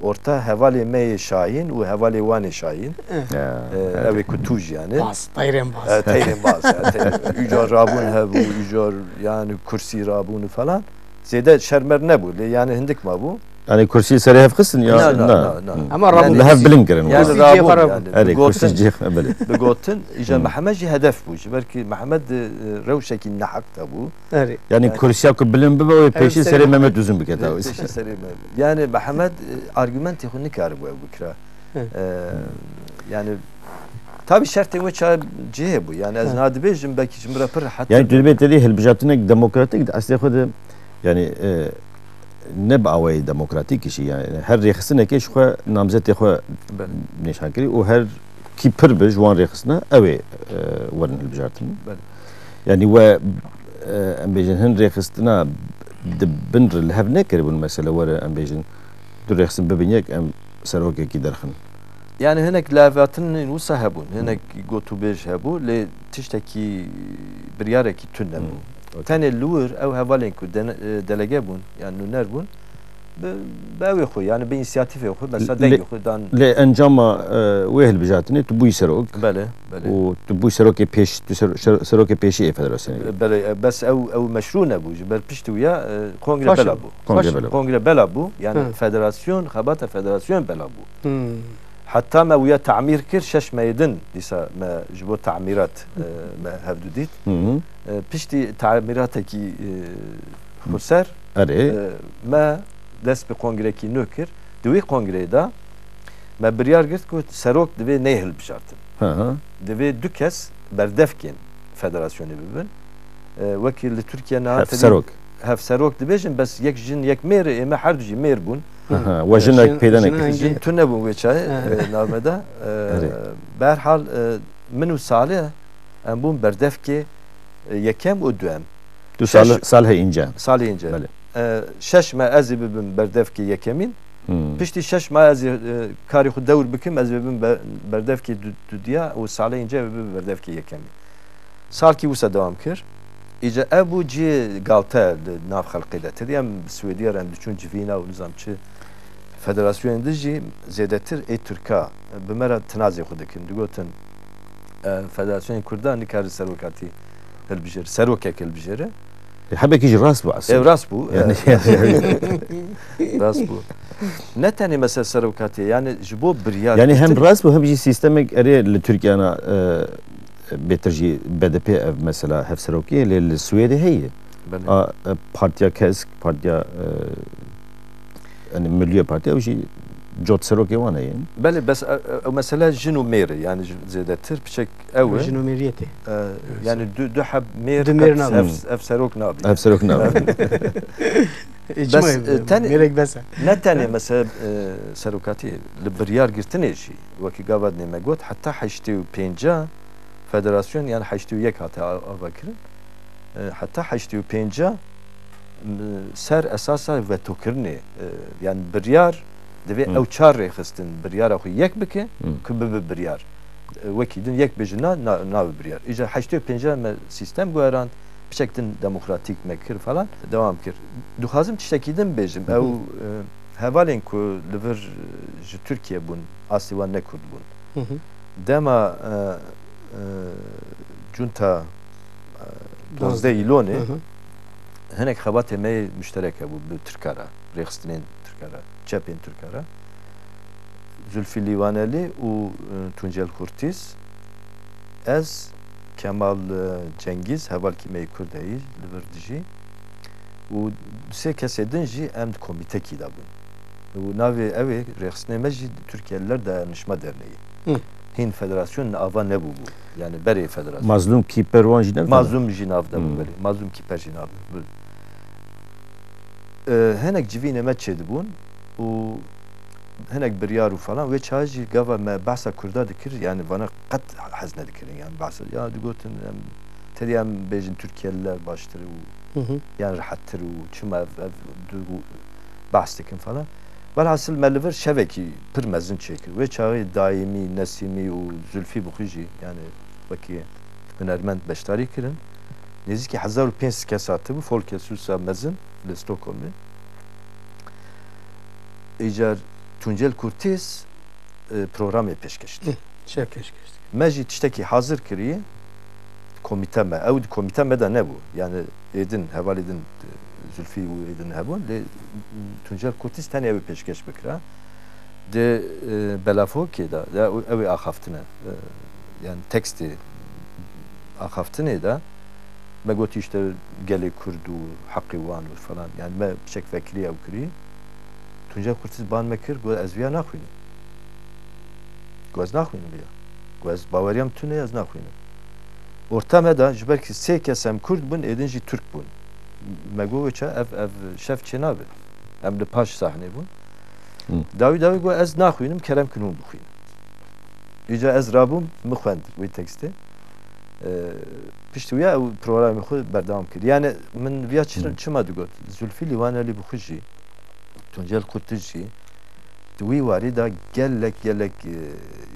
Orta hevalê me yê Şahîn û hevalê wan ê Şahîn. Eh. Ya, E, evet. Ew ê ku tûj yani. Baz, teyrên baz. E, teyrên baz, e, teyrên. Îcar rabûn hebû, îcar yani kursî rabûn falan. Zêde şermer nebû, lê yani hindik mabû. Yani kursî serê hev xistin ya? Na, na, na, na. Hı. Ama rabûn. Li hev bilind kirin. Yani kursî rabûn cihê xwe yani. Erê, kursî cihê xwe, belê. Bigotin, îca Hı. Mehmet jî hedef bû. Ji ber ki Mehmet, e, rewşekî neheq de bû. Erê. Yani Erê. kursiya ku bilind bibe, wê Ev pêşî serê serê Mehmet Uzun bikete. Pêşî serê Mehmet. Yani Mehmet, e, argumentê xwe nikaribû ew bikira. Hı. E, yani tabi şertê wê ça cihê bû. Yani ez Hı. niha dibêjim, belkî ji min re pir rehet Yani tu dibê te dî hilbijartinek demokratîk di eslê xwe de, yani, e, ne bi awayê demokratîk jî, yani her rêxistinekê ji xwe namzetê xwe Belê. nîşan kirî û her kî pir bi ji wan rêxistina ew ê, e, werin hilbijartin. Belê. Yani we, e, em bêjin hin rêxistina di bin re li hev nekiribûn, mesela were em bêjin du rêxistin bibin yek, em serokekî derxin. Yani hinek levhatinên wisa hebûn, hinek gotûbêj hebû, lê tiştekî, biryarekî tune bû. Hmm, okey. Tenê li wir ew hevalên ku dene-, e, delege bûn, yani nûner bûn, bi, bi ew ê xwe, yani bi însiyatîfê xwe, mesela Lê, dengê xwe dan. lê encama, e, wê hilbijartinê tu bûyî serok. Belê, belê. Û tu bûyî serokê pêş-, tu ser-, ser-, serokê pêşî ê federasyonê. Belê, e, bes ew, ew meşrû nebû, ji ber piştî wî ya, e, kongre Baş bela e. bû. Kongre Baş e. bela bû. Kongre bela bû, yani Hı. federasyon, xebata federasyon bela bû. Hmm. Heta me wîya tamîr kir, şeş meyê din dîsa me ji bo tamîrat, e, me hevdu dît. Hı hı. E, piştî tamîratekî, e, xurser, Erê. e, me dest bi kongrekî nû kir. Di wî kongreyê de me biryar girt ku serok divê neyê hilbijartin. Hı hı. Divê du kes berdevkên federasyonê bibin. E, wekî li Tirkiye niha Hevserok. tevî hevserok dibêjin, bes yek jin, yek mêr, ê me herdu jî mêr bûn. Aha, we jinek Jin, peyda jin nekir. hengî? Jin tune bûn wê çayê, Ha. e, navmeda. E, Erê. Bi her hal, e, min û Salih em bûn berdevkê, e, yekem û duem. Tu Şeş Salih, Salih Înce. Salih Înce. Belê. E, şeş me ez ê bibim berdevkê yekemîn. Hmm. Piştî şeş me ez ê, e, karê xwe dewr bikim, ez ê bibim be-, berdevkê du-, dudiya û Salih Înce ê bibim berdevkê yekemîn. Salkî wisa dewam kir. Îca ev bû cihê galte li nav xelkê de. Tedî em bi Swêdiya re em diçûn civîna û nizam çi federasyonên din jî zêdetir ê Tirka bi me re tinazê xwe dikin. Digotin, e, federasyonên Kurdan nikare serokatî hilbijêre, serokek hilbijêre. Hebekî jî rast bû aslında. Ew rast bû. Yani, e, rast bû. Ne tenê mesela serokatiyê, yani ji bo biryar. Yani hem rast bû hem jî sistemek erê li Tirkiyana e, bêtir jî B D P ev mesela hevserokiyê lê li Swêdê heye. Belê. A, e, Partiya Kesk, Partiya e, yani Milliye Partiya ew jî cot serokê wan heye. Belê, bes e, e, ew mesele jin û mêr e, yani zêdetir piçek ew e. Jin û mêriyetê. E, yani du, du heb mêr, du mêr nabe. Ev, ev serok nabe. Ev serok nabe. Bes, e, tenê, mêrek bes e. Ne tenê mesela e, serokatî li biryar girtinê jî wekî gava dinê me got heta heştê û pênca federasyon yani heştê û yek hate avakirin. E, heta heştê û pênca ser esasa vetokirinê, e, yani biryar divê ew çar rêxistin biryara xwe yek bike ku bibe biryar. E, wekî din yek bêjin na, na, nabe biryar. Îca heştê û pênca me sîstem guherand, piçek din demokratîk me kir falan, dewam kir. Dixwazim tiştekî din bêjim. Ew, e, hevalên ku li vir, e, ji Tirkiye bûn, aslê wan ne Kurd bûn. Dema, e, e, cunta, e, duwazdeh Îlonê hinek xebatê me yê muşterek hebû bi Tirka re, rêxistinên Tirka re, çepên Tirka re. Zulfî Lîwanelî û, e, Tuncel Kurtîz, ez, Kemal, e, Cengîz, hevalkî me yê Kurd heyî li vir dijî û sê kesê din jî em di komîtekî de bûn. Û navê ew ê rêxistinê me jî Türkiye'liler Dayanışma Derneği. Hı. Hîn federasyon ava nebûbû. Yani berê federasyon. Mazlûm Kîper wan jî ne? Mazlûm jî nav de bû, belê. Mazlûm Kîper jî nav de bû. E, hinek civînê me çêdibûn û hinek biryar û falan. Wê çaxê jî gava me behsa Kurda dikir, yani vana qet hez nedikirin. Yani behsa, ya digotin, em, tedî em bêjin Türkiye'liler baştir û Hı hı. yani rehettir û çima ev, ev du behs dikin falan. Welhasil me li vir şevekî pir mezin çêkir. Wê çaxê Daîmî, Nesîmî û Zulfî bi xwe jî, yani wekî hunermend beşdarî kirin. Nêzîkî hezar û pênc sed kes hatibû, Folkets Husa mezin li Stockholmê. Îcar Tuncel Kurtiz, e, programê pêşkeş dike. Hı, şev pêşkeş dike. Me jî tiştekî hazir kiriye, komîte me, ew di komîte me de nebû. Yani êdin, hevalê din, e, Zulfî û êdin hebûn, lê Tuncel Kurtiz tenê ew ê pêşkeş bikira. Di, e, belafokê de, ya, ew ê axaftine, e, yani tekstê axaftinê de me gotî işte gelê Kurd û heqê wan û falan. Yani me piçek vekirî ew kirî. Tuncel Kurtiz ban me kir, got ez viya naxwînim. Got ez naxwînim viya. Got ez baweriya min tune ye, ez naxwînim. Orta me de ji ber ki sê kes em Kurd bûn, êdin jî Tirk bûn. Me got weça ev, ev şev çênabe. Em li paş sahnê bûn. Hı. Dawî dawî got ez naxwînim, kerem kin hûn bixwînin. Îca ez rabûm, min xwend wê tekstê. Ee, piştî wî ew programê xwe berdewam kir. Yani min viya çi-, Hı. çima digot? Zulfî Lîwanelî bi xwe jî, Tuncel Kurtiz jî, di wî warî de gelek, gelek, e,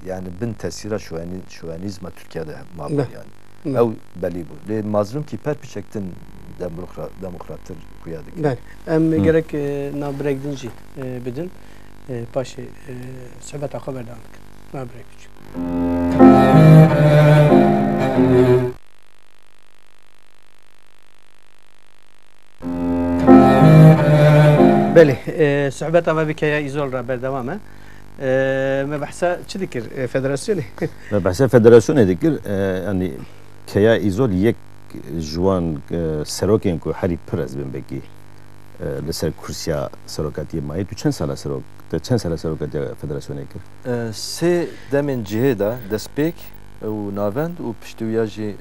yani bin tesîra şovenî-, şovenîzma Tirkiye de mabû Ne. yani. Ne. Ew belî bû. Lê Mazlûm Kîper piçek din demokra-, demokrattir xuya dike. Belê. Em Hı. gerek, e, navbirek din jî, e, bidin. E, paşê, e, sohbeta xwe berdewam bikin. Navbirek biçûk. Belê, e, sohbeta me bi Keya Îzol re berdewam e. E, me behsa çi dikir, e, federasyonê? Me behsa federasyonê dikir, e, yani Keya Îzol yek ji wan, e, serokên ku herî pir ez bim bekî, e, li ser kursiya serokatiyê maye. Tu çend sala serok, te çend sala serokatiya federasyonê kir? E, sê demên cihê de destpêk û navend û piştî wiya jî, e,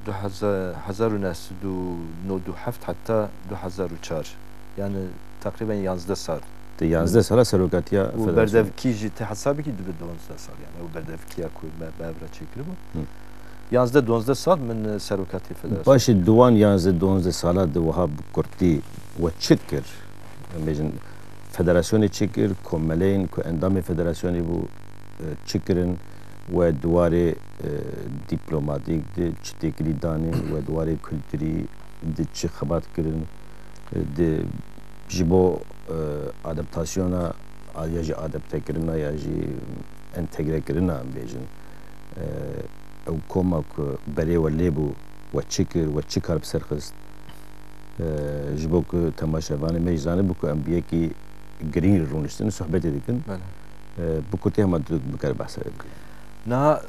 du hezar, hezar û neh sed û nod û heft heta du hezar û çar. Yani teqrîben yanzdeh sal. Te yanzdeh sala serokatiya federasyonê. Û berdevkî jî te hesabekî dibe duwazdeh sal yani. Ew berdevikiya ku me bi hev re çêkiribû. Hı. Yanzdeh duwazdeh sal min, e, serokatiyê federasyonê. Başê di wan yanzdeh duwazdeh sala de wiha bi kurtî we çi kir? Em bêjin federasyonê çi kir, komeleyên ku endamê federasyonê bû, e, çi kirin, we di warê, e, dîplomatîk de çi têkilî danîn, we di warê kulturî de çi xebat kirin, e, di, ji bo, e, adaptasyona, a, ya jî adaptekirina ya jî entegrekirina, em bêjin, e, ew koma ku berê we lê bû, we çi kir, we çi kar bi ser xist? E, ji bo ku temaşevanê me jî zanibin ku em bi yekî girîng rûniştin, sohbetê dikin. Belê. E, bi kurtî hema tu bikare behsa wê bike. Niha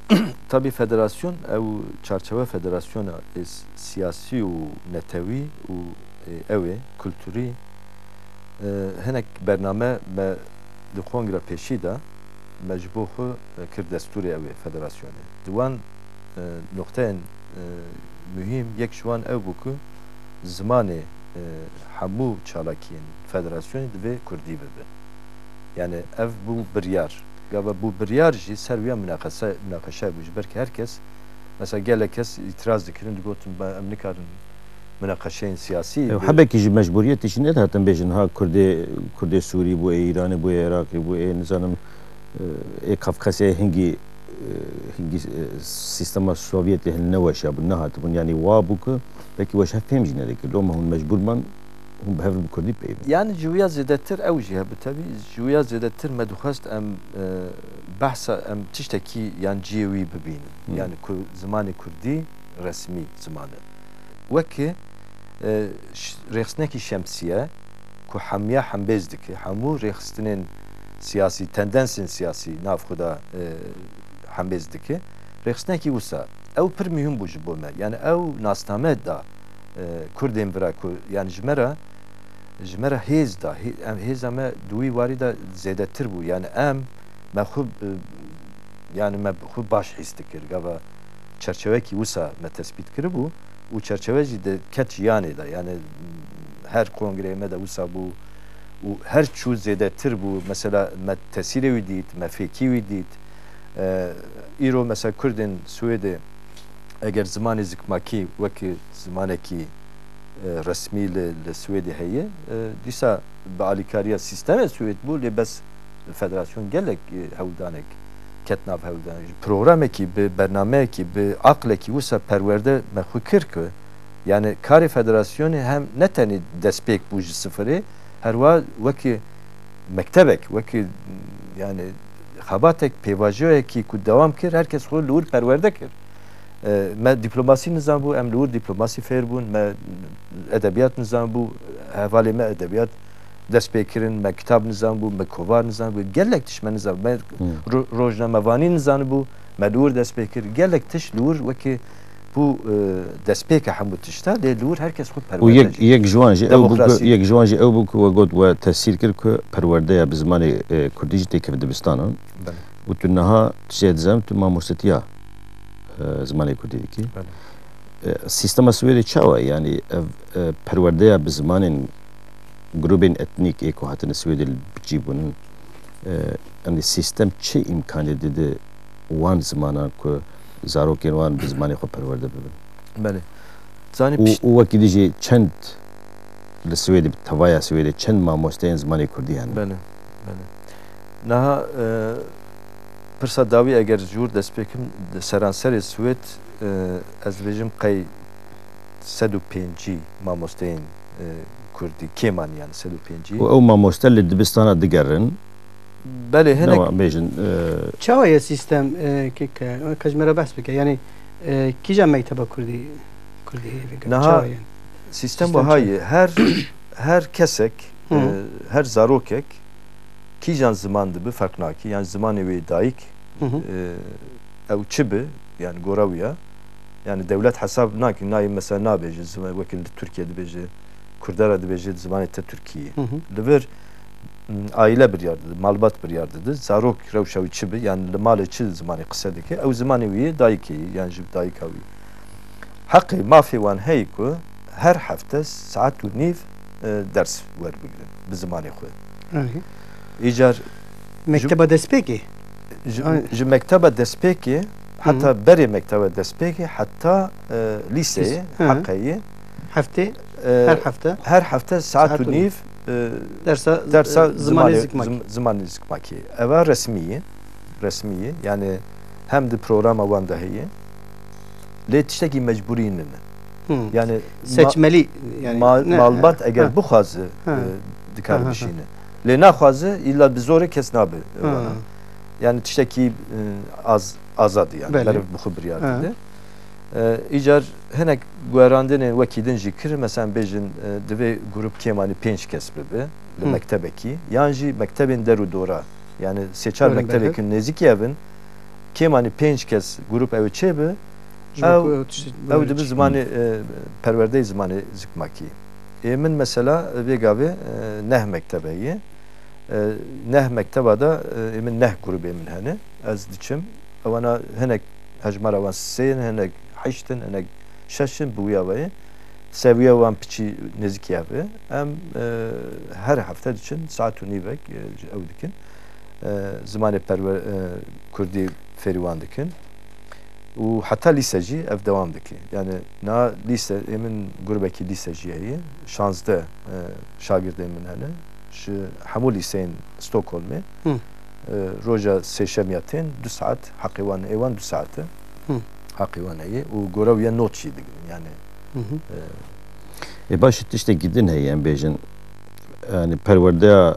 tabî federasyon, ew çarçewe federasyona ê s-, siyasî û netewî û, e, ew ê kulturî, e, hinek bername me di kongra pêşî de me ji bo xwe, e, kir destûrê ew ê federasyonê. Di wan, e, noqteyên, e, muhîm, yek ji wan ew bû ku zimanê, e, hemû çalakiyên federasyonê divê kurdî bibe. Yani ev bû biryar. Gava bû biryar jî ser wiya munaqese-, munaqeşe bû. Ji ber ki her kes, mesela gelek kes îtiraz dikirin, digotin, "Ba, em nikarin munaqeşeyên siyasî." Ew bi hebekî ji mecbûriyetê jî nedihatin bêjin, ha Kurdê, Kurdê Sûrî bû, ê Îranê bû, ê Iraqê bû, ê nizanim, ê Kafkasyayê hingî, ê hingî, ê sîstema Sovyetê hin neweşiyabûn, nehatibûn. Yanî wa bû ku belkî we ji hev fêm jî nedikir. Loma hûn mecbûr man, hûn bi hev re bi Kurdî peyivin. Yani ji wiya zêdetir ew jî hebû tevî, ji wiya zêdetir me dixwest em, e, behsa em tiştekî yan cihê wî bibînin. Hı. Yani ku zimanê Kurdî resmî ziman e. Wekî, e, ş-, rêxistinekî şemsiye ku hemiya hembêz dike, hemû rêxistinên siyasî, tendensên siyasî nav xwe de, e, hembêz dike. Rêxistinekî wisa, ew pir muhîm bû ji bo me. Yani ew nasname da, e, Kurdên vira ku, yani ji me re, ji me re hêz da, hê-, em, hêza me di wî warî de zêdetir bû. Yani em, me xwe, e, yani me xwe baş hîs dikir. Gava çerçevekî wisa me tespît kiribû û çerçeve jî de ket jiyanê de. Yani her kongreyê me de wisa bû û her çû zêdetir bû. Mesela me tesîrê wî dît, me fêkî wî dît. E, îro mesela Kurdên Swêdê eger zimanê zikmakî wekî zimanekî, e, resmî li, li Swêdê heye, e, dîsa bi alîkariya sîstemê Swêd bû, lê bes federasyon gelek, e, hewldanek ket nav hewldan. Programekî, bi bernameyekî, bi aqlekî wisa perwerde me xwe kir ku, yani karê federasyonê hem ne tenê destpêk bû ji sifirê, herwa wekî mektebek, wekî, yani xebatek, pêvajoyekî ku dewam kir, her kes xwe li wir perwerde kir. E, me dîplomasî nizanbû, em li wir dîplomasî fêr bûn, me edebiyat nizanbû, hevalê me edebiyat dest pê kirin, me kitab nizanbû, me kovar nizanbû, gelek tişt me nizanbû. Me Hmm. ro-, rojnamevanî nizanibû, me li wir dest pê kir. Gelek tişt li wir wekî bû, e, destpêka hemû tişta, lê li wir her kes xwe Û perwerde yek, jî. yek ji wan jî ew bû ku, Demokrasî. yek ji wan jî ew bû ku we got, we tesîr kir ku perwerdeya bi zimanê, e, kurdî jî têkeve dibistanan. Belê. Û tu niha tu jê dizem, tu mamostetiya, e, zimanê kurdî dikî. Belê. E, sîstema Swêdê çawa ye? Yanî ev, e, perwerdeya bi zimanên grûbên etnîk ê ku hatine Swêdê li cî bûn, e, yanî sîstem çi îmkanê dide wan zimanan ku zarokên wan bi zimanê xwe perwerde bibin? Belê. Zanî Û, pişt- û wekî dî jî çend li Swêdê, bi tevaya Swêdê çend mamosteyên zimanê kurdî hene? Belê, belê. Niha, e, pirsa dawî eger ji wir dest pê kim, di seranserê Swêd, e, ez dibêjim qey sed û pêncî mamosteyên, e, kurdî, kêm an yani sed û pêncî. Û ew mamoste li dibistana digerin? Belê, hinek Nema bêjin, e, Çawa ye sîstem, e, ke, ke, ka ji me re behs bike? Yani, e, kîja mekteba kurdî, kurdî heye vê Niha çawa ye? sîstem Sîstem wiha çawa? ye. Her, her kesek, Hı. e, her zarokek kîjan ziman dibi ferq nake. Yani zimanê wê dayik, Hı hı. e, ew çi bi, yani gora wî ya. Yani dewlet hesab nake, nayê mesela nabêje, zima-, wekî li Tirkiye dibêje, Kurdara dibêje zimanê te Tirkî ye. Hı hı. Li vir, m, aile biryar dide, malbat biryar dide, zarok rewşa wî çi bi, yani li malê çi zimanê qise dike, ew zimanê wî ye, dayikê ye, yani ji dayika wî. Heqê, mafê wan heye ku her hefte saet û nîv, e, ders werbigrin bi zimanê xwe. Erê. Îcar Mekteba destpêkê? Ji, Ay. ji mekteba destpêkê, Hı. heta berê mekteba destpêkê, heta, e, lîseyê, Lîs-, hı. heqeyê. Heftê? E, Her hefte? her hefte saet Saet û û nîv, e, Dersa, dersa e, zimanê zimanê, zikmakî. zim-, zimanê zikmakî. Eva resmî ye. Resmî ye. Yani hem di programa wan de heye. Lê tiştekî mecbûrî nîne. Hı. Yani ma-, Seçmeli, yani ma-, ne? malbat eger Ha. bixwaze, Ha. e, dikar Ha, ha, ha. bişîne. Lê naxwaze, îlla bi zorê kes nabe Ha. vana. Yani tiştekî, e, az-, azad e yani. Belê. Meriv bi xwe biryar Ha. dide. E, îcar hinek guherandinên wekî din jî kir, mesela bêjin, e, divê grup kêmanî pênc kes bibe li Hı. mektebekî, yan jî mektebên der û dora, yani sê çar Öyle mektebê mi? ku nêzîkî ev in, kêmanî pênc kes grup ew çêbi, Ji bo ew, ku ew tiştî ew böyle dibi çi- zimanê, e, perwerdeyê zimanê zikmakî. Ê min mesela vê gavê, e, neh mekteb heye. E, neh mekteba de, e, ê min neh grubê min hene. Ez diçim. Ewana hinek hejmara wan sê in, hinek heşt in, hinek şeş in, bi wiya ve ye. Seviya wan piçî nêzîkî hev e. Em, e, her hefte diçin, saet û nîvek, e, ji ew dikin. E, zimanê perwer-, e, kurdî fêrî wan dikin. Û heta lîse jî ev dewam dike. Yani na lîse, ê min grubekî lîse jî heye. Şazdeh, e, şagirdên min hene. Ji hemû lîseyên Stockholmê. Hı. E, roja sêşemya tên du saet, heqê wan, ê wan du saet e. Hı. Heqê wan heye. Û gore wî ye not jî digrin. Yani, Hı hı. e, Ê baş, tiştekî din heye, em bêjin, yani perwerdeya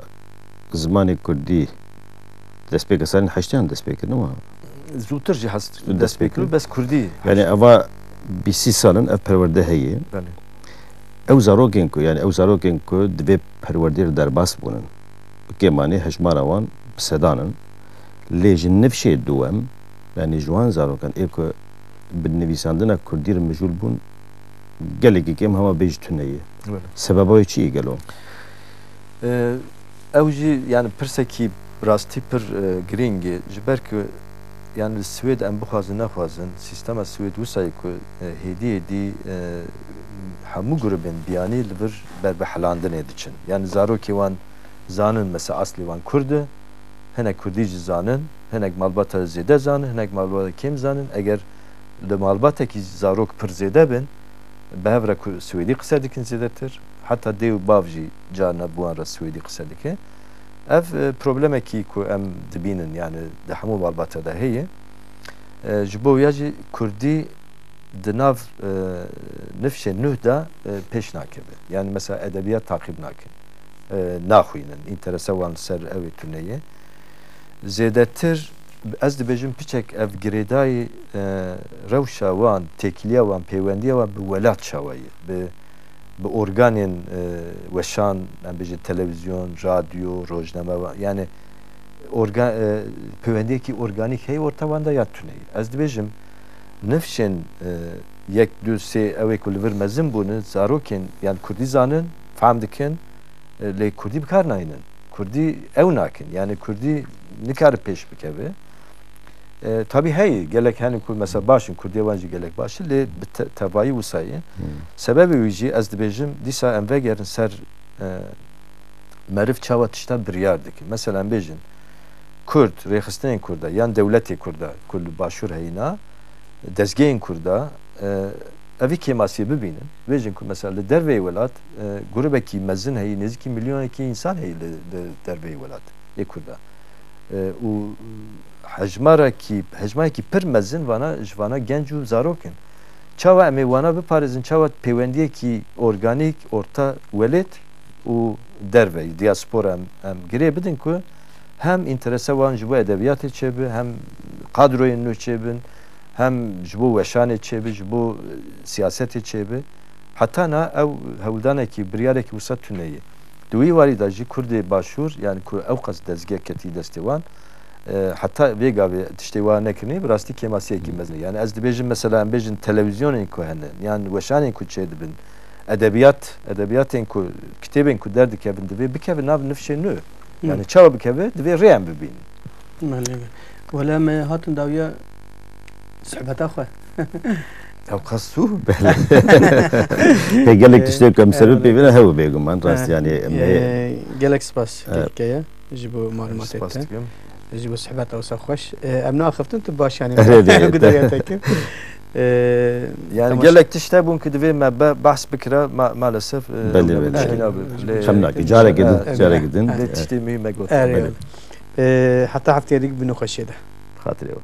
zimanê kurdî destpêka salên heştiyan dest pê kir, nema? Zûtir jî hes Dest dest pê pê kir. kir, bes kurdî. Yani eva bîst sî sal in ev perwerde heye. Belê. Ew zarokên ku, yani ew zarokên ku divê perwerdê re derbas bûnin, bi kêmanî hejmara wan bi sedan in. Lê ji nifşê duwem, yani ji wan zarokan ê ku bi nivîsandina kurdî re mijûl bûn, gelekî kêm hema bêjî tune ye. Belê. Sebeba wê çi ye gelo? E, ew jî yani pirsekî rastî pir, e, girîng e. Ji ber ku yani li Swêd em bixwazin nexwazin, sîstema Swêd wisa ye ku, e, hêdî hêdî, e, hemû grubên biyanî li vir ber bi helandinê diçin. Yani zarokê wan zanin mesela aslê wan kurd e, hinek kurdî jî zanin, hinek malbata zêde zanin, hinek malbata kêm zanin. Eger li malbatekî zarok pir zêde bin, bi hev re ku swêdî qise dikin zêdetir, heta dê û bav jî carna bi wan re swêdî qise dike. Ev, e, problemekî ku em dibînin, yani di hemû malbata de heye. E, ji bo ya jî kurdî di nav, e, nifşên nûh de, e, pêş nakeve. Yani mesela edebiyat taqîb nakin. E, naxwînin. Înteresa wan li ser ew ê tune ye. Zêdetir ez dibêjim piçek ev girêdayî, e, rewşa wan, têkiliya wan, pêwendiya wan bi welat çawa ye? Bi, bi organên, e, weşan, em bêjin televîzyon, radyo, rojname wan, yani orga-, e, pêwendiyekî organîk heye orta wan de ya tune ye? Ez dibêjim nifşên, e, yek, du, sê ew ê ku li vir mezin bûne, zarokên yan kurdî zanin, fehm dikin, e, lê kurdî bi kar naynin. Kurdî ew nakin. Yani kurdî nikare pêş bikeve. E, tabî heye, gelek hene ku mesela baş in, kurdiya wan jî gelek baş e, lê bi te-, tevayî wisa ye. Hmm. Sebebê wî jî ez dibêjim, dîsa em vegerin ser, e, meriv çawa tişta biryar dike. Mesela em bêjin, kurd, rêxistinên kurda yan dewletê kurda ku li başûr heyîna, dezgehên kurda, e, evî kêmasiyê bibînin. Bêjin ku mesela li derveyê welat, e, grubekî mezin heyî, nêzîkî milyonekî însan heyî li, li derveyê welat ê kurda. E, û hejmarekî, hejmarekî pir mezin vana, ji vana genc û zarok in. Çawa em ê wana biparêzin, çawa pêwendiyekî organîk orta welêt û derve, diaspora em, em girê bidin ku hem înteresa wan ji bo edebiyatê çêbi, hem kadroyên nû çêbin, hem ji bo weşanê çêbi, ji bo, e, siyasetê çêbi. Heta na ew hewldanekî, biryarekî wisa tune ye. Di wî warî de jî Kurdê Başûr, yani ku ew qas dezgeh ketî destê wan, e, heta vê gavê tiştê wa nekirinê, bi rastî kêmasiyekî mezin e. Yani ez dibêjim, mesela em bêjin televîzyonên ku hene, yan weşanên ku çêdibin, edebiyat, edebiyatên ku, kitêbên ku derdikevin, divê bikevin nav nifşê nû. Hı. Yani çawa bikeve, divê rê em bibînin. Belê, belê. Wele me hatin dawiya sohbeta xwe. Ew qas sû? Belê. Pê gelek tiştê ku em ser bipêvînin hew bêguman, rast, yani, em ê Ee, gelek spas, Evet. Gelek ya, ji bo malumatê Spas te. Dikim. Ji bo sohbeta wisa xweş. Ee, em naxiftin, tu baş, yani, Erê, erê, guderiyê te kir. Ee, Yani temaşe- gelek tişt hebûn ku divê me be-, behs bikira, ma-, maalesef, e, Belê, me belê. Tiştê nabe. Lê Xem nake, carekê din, Evet. Carekê din. Lê tiştê mühim me got. Erê. Belê. Ee, heta hefteyê din, bi nexweşiyê de. Xatirê we.